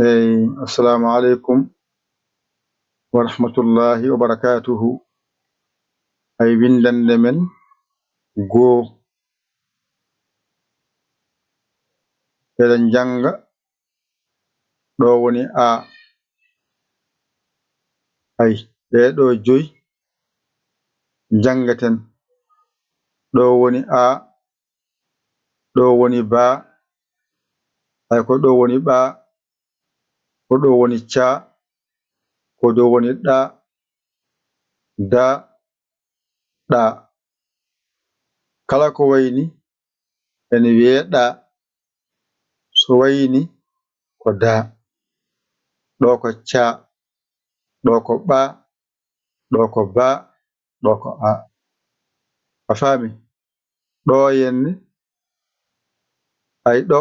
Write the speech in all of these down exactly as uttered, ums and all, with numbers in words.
Eyi, assalamu aleykum wa rahmatullahi wa barakatuhu. Ay, winndannde men goo, eɗen njannga, ɗo woni A. Ay, ɗee ɗoo joyi njanngeten. Ɗo woni A, ɗo woni Ba, ay, ko ɗo woni Ɓa, ko ɗo woni Ca, ko ɗo woni Ɗa, Da, Ɗa. Kala ko wayi ni ene wiyee Ɗa, so wayi ni ko Da. Ɗo ko Ca, ɗo ko Ɓa, ɗo ko Ba, ɗo ko A. A faami? Ɗo yenne, ay, ɗo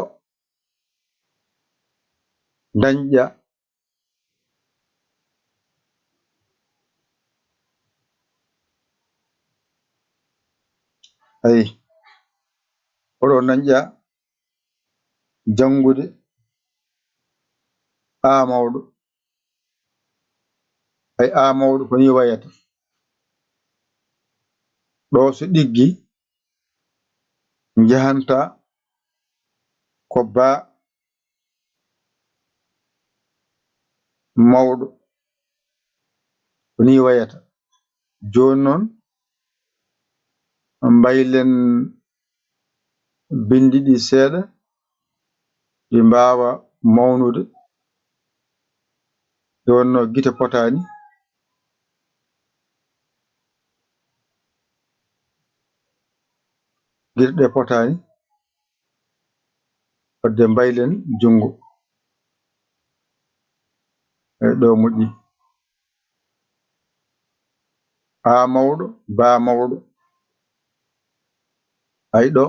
dañƴa, ay, oɗo dañƴa janngude A mawɗo. Ay, A mawɗo ko nii wayata. Ɗo so ɗiggi, njahanta ko Ba mawɗo. Ko nii wayata. Jooni noon, mbaylen binndi ɗi seeɗa, ɗi mbaawa mawnude. Nde wonnoo gite potaani, gite ɗe potaani, wadde mbaylen junngo. Eyi, ɗo moƴƴi. A mawɗo, Ba mawɗo. Ay, ɗo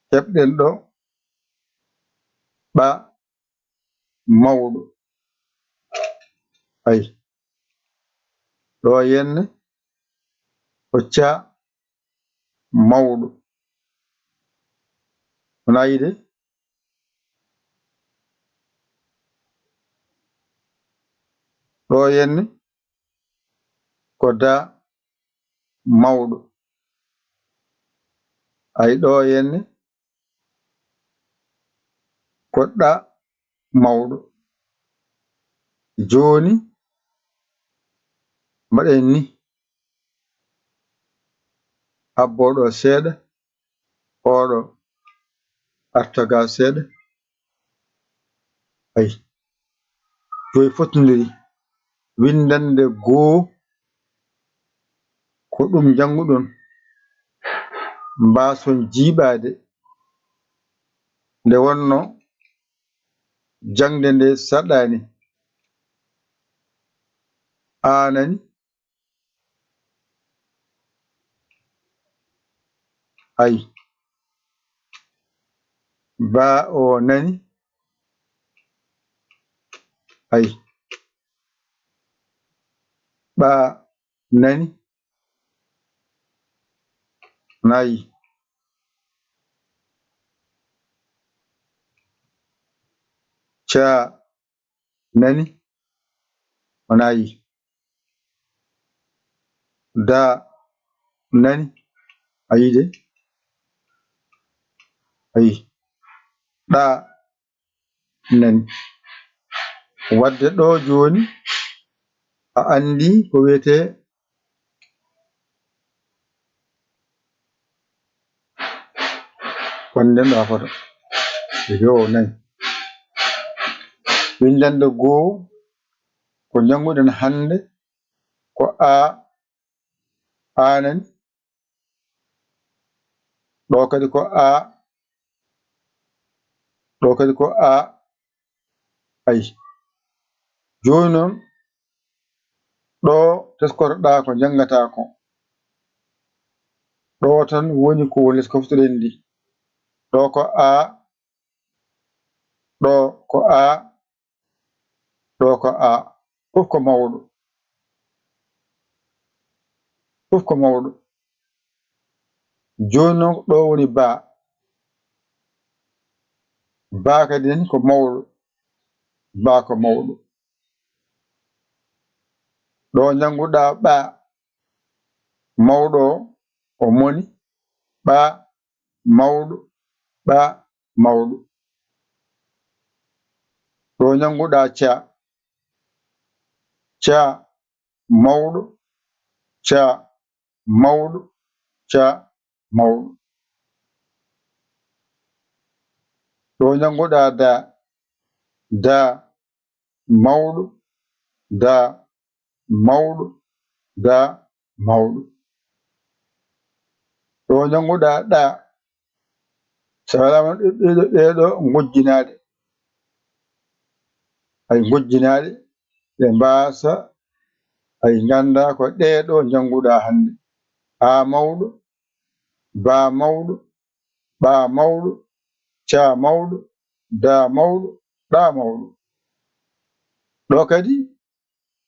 keɓɗen ɗo Ɓa mawɗo. Ay, ɗo yenne ko Ca mawɗo. Wona yiide? Ɗo yenne ko Da mawɗo. Ay, ɗo yenne ko Ɗa mawɗo. Jooni, mbaɗen ni, abbo ɗo seeɗa, oɗo arta ga seeɗa. Ay, joyi fotondiri. Winndannde goo, ko ɗum njannguɗon, mbaason jiiɓaade. Nde wonnoo jaŋde nde saɗaani. A nani? Ay. Ba o nani? Ay. Ɓa nani? Nayi. Ca nani? O nayi. Da nani? A yiide? Ayi. Ɗa nani? Wadde ɗo jooni, a anndi ko wiyetee Wonde ɗo a foto. Yo, nani. Winndannde goo ko njannguɗen hannde ko A, A nani. Ɗo kadi ko A, ɗo kadi ko A. Ayi. Jooni noon, ɗo teskotoɗaa ko njanngataa ko. Ɗo tan woni ko woni les ko fottuɗen ndi. Ɗo ko A, ɗo ko A, ɗo ko A. Fof ko mawɗo. Fof ko mawɗo. Jooni noon, ɗo woni Ba. Baa kadi nani ko mawɗo, baa ko mawɗo. Ɗo njannguɗaa ɓaa, mawɗo o, o moni, ɓaa mawɗo, ɓaa mawɗo. Ɗo njannguɗaa caa, caa mawɗo, caa mawɗo, caa mawɗo. Ɗo njannguɗaa daa, daa mawɗo, daa mawɗo, daa mawɗo. Ɗo njannguɗaa ɗaa, so a waɗaama ɗe-, ɗe-, ɗee ɗo ngojjinaaɗe. Ay ngojjinaaɗe, ɗe mbaasa, ay nganndaa ko ɗee ɗo njannguɗaa hannde. Aa mawɗo, baa mawɗo, ɓaa mawɗo, caa mawɗo, daa mawɗo, ɗaa mawɗo. Ɗo kadi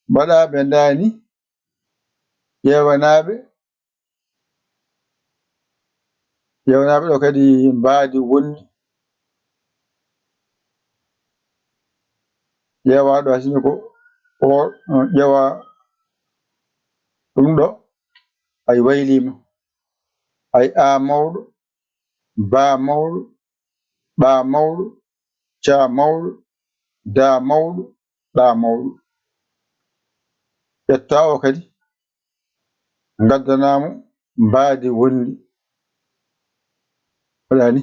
mbaɗaa ɓe ndaani, ƴeewanaaɓe, ƴeewanaaɓe ɗo kadi mbaadi wonni. Ƴeewa ɗo hasini ko o, ƴeewa ɗum ɗo, ay wayliima. Ay aa mawɗo, baa mawɗo, ɓaa mawɗo, caa mawɗo, daa mawɗo, ɗaa mawɗo. Ƴettaa o kadi, ngaddanaa mo mbaadi wonndi. Waɗaa ni.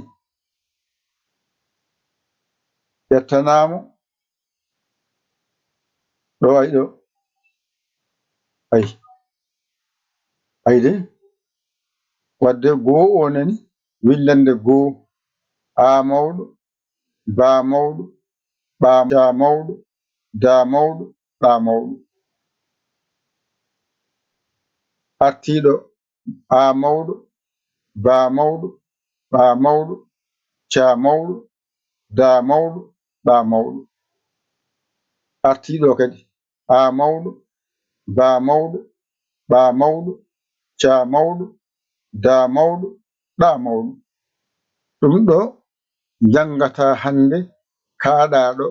Ƴettanaa mo ɗo, ay ɗo. Ay. Ay de. Wadde goo o nani, winndannde goo. Aa mawɗo, baa mawɗo, ɓaa, caa mawɗo, daa mawɗo, ɗaa mawɗo. Artiiɗo, aa mawɗo, baa mawɗo, ɓaa mawɗo, caa mawɗo, daa mawɗo, ɗaa mawɗo. Artiiɗo kadi, aa mawɗo, baa mawɗo, ɓaa mawɗo, caa mawɗo, daa mawɗo, ɗaa mawɗo. Ɗum ɗo njanngataa hannde, kaaɗaa ɗo.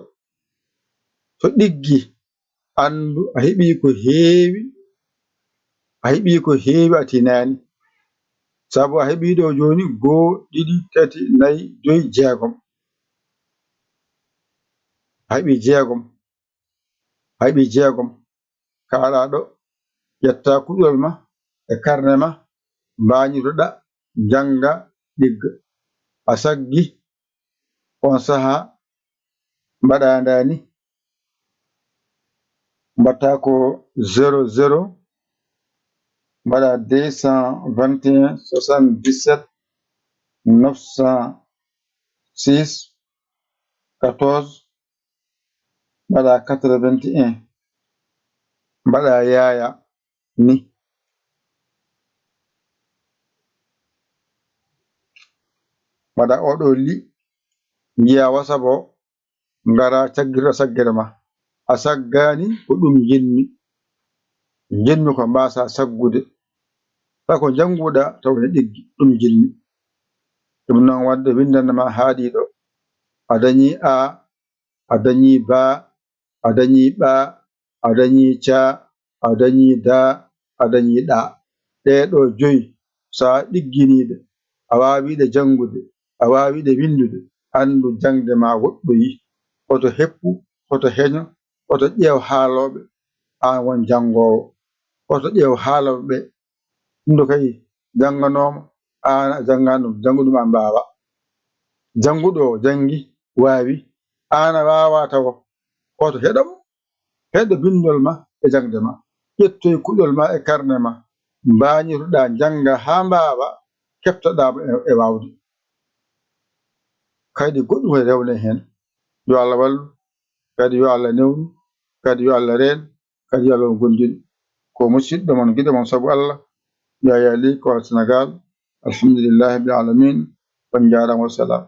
So ɗiggi, anndu a heɓii ko heewi, a heɓii ko heewi a tinaani. Sabu a heɓii ɗo jooni goo, ɗiɗi, tati, nayi, joyi, jeegom. A heɓii jeegom. A heɓii jeegom. Kaaɗaa ɗo, ƴettaa kuɗol ma e karne ma, mbaañitoɗaa, njannga, ɗigga. A saggi, on sahaa mbaɗaa ndaani, mbaɗtaa ko zéro zéro, mbaɗaa deux cent vingt et un soixante-dix-sept neuf cent six quatorze, mbaɗaa quatre-vingt-un, mbaɗaa yaaya ni. Mbaɗaa oɗo li, njiyaa WhatsApp o, ngaraa caggirɗo saggere ma. A saggaani, ko ɗum njiɗmi. Njiɗmi ko mbaasaa saggude. Tawa ko njannguɗaa tawa ene ɗiggi, ɗum njiɗmi. Ɗum noon waɗde winndande ma haaɗii ɗo. A dañii aa, a dañii baa, a dañii ɓaa, a dañii caa, a dañii daa, a dañii ɗaa. Ɗee ɗo joyi, so a ɗigginii ɗe, a waawii ɗe janngude, a waawii ɗe winndude, anndu jaŋde ma woɗɗoyii. Hoto heppu, hoto heño, hoto ƴeew haalooɓe, aan won janngoowo. Hoto ƴeew haalooɓe ɓe. Ɗum ɗo kay jannganooma, aan a janngaani ɗum, janngu ɗum a mbaawa. Jannguɗo o janngi, waawi, aan a waawaa tawa. Hoto heɗo mo, heɗo binndol ma e jaŋde ma. Ƴettoy kuɗol ma e karne ma, mbaañitoɗaa, njannga haa mbaawa, keɓtoɗaa mo e, e waawde. Kaydi goɗɗum kadi rewne heen. Yo Allah wallu, kadi yo Allah newnu, kadi yo Allah reen, kadi yo Allah on gondiɗo. Ko musidɗo mon, giɗo mon sabu Allah, Yaya Ly, Kowal Senegal. Alhamdulillahi rabbil alamin. On njaaraama, wassalam.